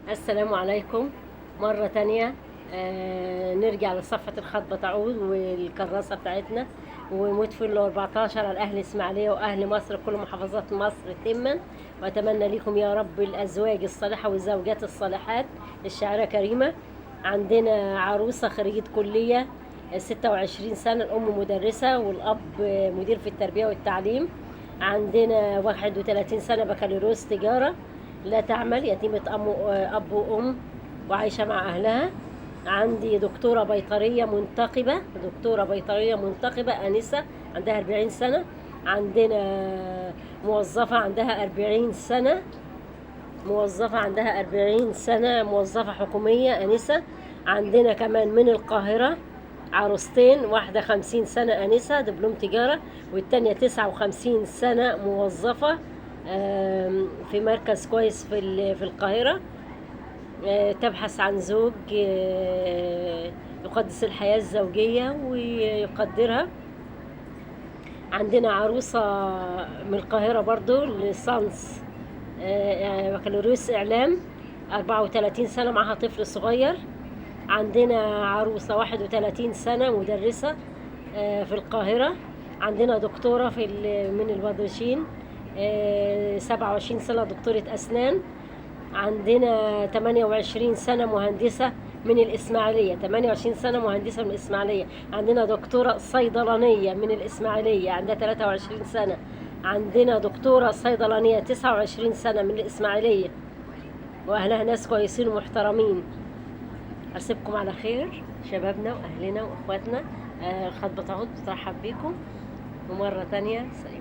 السلام عليكم مرة تانية. نرجع لصفحة الخطبة تعود والكراسة بتاعتنا ومدفن 14 على أهل إسماعيلية وأهل مصر، كل محافظات مصر تما. وأتمنى لكم يا رب الأزواج الصالحة والزوجات الصالحات. الشاعرة كريمة. عندنا عروسة خريجة كلية 26 سنة، الأم مدرسة والأب مدير في التربية والتعليم. عندنا 31 سنة بكالوريوس تجارة، لا تعمل، يتيمة أب وأم وعايشة مع أهلها. عندي دكتورة بيطرية منتقبة، دكتورة بيطرية منتقبة أنسة عندها 40 سنة. عندنا موظفة عندها 40 سنة، موظفة عندها 40 سنة، موظفة حكومية أنسة. عندنا كمان من القاهرة عروستين، واحدة 50 سنة أنسة دبلوم تجارة، والتانية 59 سنة موظفة في مركز كويس في القاهرة. تبحث عن زوج يقدس الحياة الزوجية ويقدرها. عندنا عروسة من القاهرة برضو ليسانس بكالوريوس إعلام، 34 سنة، معها طفل صغير. عندنا عروسة 31 سنة مدرسة في القاهرة. عندنا دكتورة من البدرشين 27 سنة دكتورة أسنان. عندنا 28 سنة مهندسة من الإسماعيلية، 28 سنة مهندسة من الإسماعيلية. عندنا دكتورة صيدلانية من الإسماعيلية عندها 23 سنة. عندنا دكتورة صيدلانية 29 سنة من الإسماعيلية، وأهلها ناس كويسين ومحترمين. أسيبكم على خير شبابنا وأهلنا وأخواتنا. الخطبة تعود، بترحب بيكم ومرة تانية سلام.